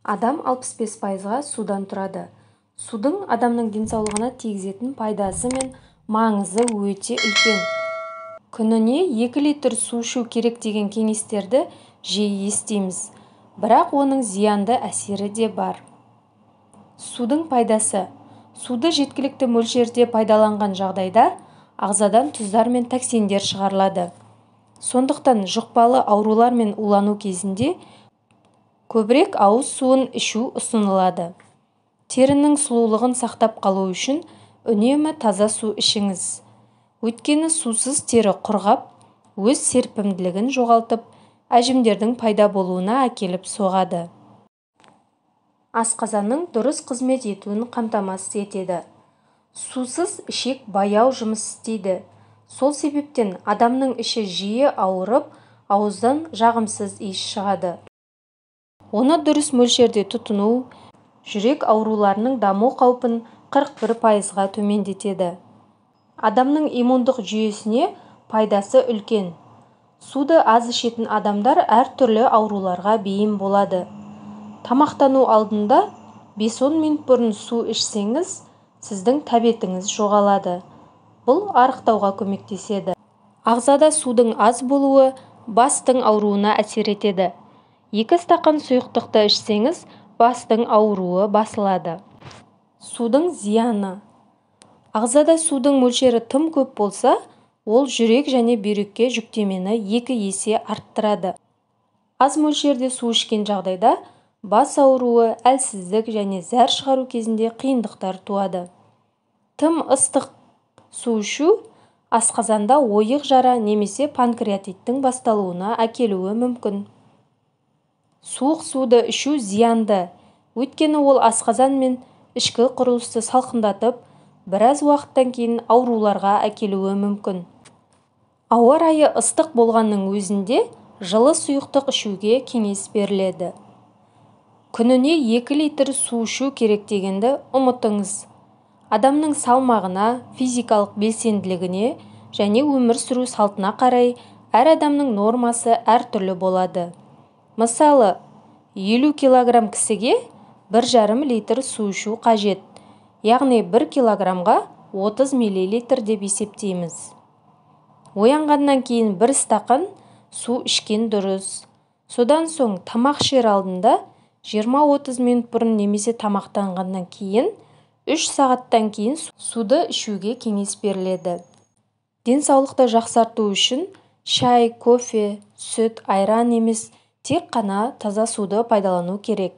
Адам 65%-ға судан тұрады. Судың адамның денсаулығына тигізетін пайдасы мен маңызы өте үлкен. Күніне 2 литр су ішу керек деген кеңестерді жиі естиміз, бірақ оның зиянды әсері де бар. Судың пайдасы. Суды жеткілікті мөлшерде пайдаланған жағдайда ағзадан тұздар мен токсиндер шығарылады. Сондықтан жұқпалы аурулармен улану кезінде көбірек ауыз суын ішу ұсынылады. Терінің сұлулығын сақтап қалу үшін үнемі таза су ішіңіз. Өйткені сусыз тері құрғап, өз серпімділігін жоғалтып, әжімдердің пайда болуына әкеліп соғады. Асқазанның дұрыс қызмет етуін қамтамасыз етеді. Сусыз ішек баяу жұмыс істейді. Сол себептен адамның іші жиі ауырып, ауыздан жағымсыз иіс шығады. Оны дұрыс мөлшерде тұтыну жүрек ауруларының даму қаупін 41%-ға төмендетеді. Адамның иммундық жүйесіне пайдасы үлкен. Суды аз ішетін адамдар әртүрлі ауруларға бейім болады. Тамақтану алдында 5-10 минут бұрын су ішсеңіз, сіздің тәбетіңіз жоғалады. Бұл арықтауға көмектеседі. Ағзада судың аз болуы бастың ауруына әсер етеді. 2 стақан сұйықтықты ішсеңіз, бастың ауруы басылады. Судың зияны. Ағзада судың мөлшері тым көп болса, ол жүрек және бүйрекке жүктемені 2 есе арттырады. Аз мөлшерде су ішкен жағдайда бас ауруы, әлсіздік және зәр шығару кезінде қиындықтар туады. Тым ыстық су ішу асқазанда ойық жара немесе панкреатиттің басталуына әкелуі мүмкін. Суық суды ішу зиянды, өйткені ол асқазан мен ішкі құрылысты салқындатып, біраз уақыттан кейін ауруларға әкелуі мүмкін. Ауа райы ыстық болғанның өзінде жылы сұйықтық ішуге кеңес беріледі. Күніне 2 литр су ішу керек дегенді ұмытыңыз. Адамның салмағына, физикалық белсенділігіне және өмір сүру салтына қарай әр адамның нормасы әртүрлі болады. Мысалы, 50 килограмм кісіге 1,5 литр су ішу қажет, яғни 1 килограммға 30 миллилитр деп есептейміз. Оянғаннан кейін 1 стақан су ішкен дұрыс. Содан соң тамақ ішер алдында 20-30 минут бұрын немесе тамақтанғаннан кейін 3 сағаттан кейін суды ішуге кеңес беріледі. Денсаулықты жақсарту үшін шай, кофе, сүт, айран емес, тек қана таза суды пайдалану керек.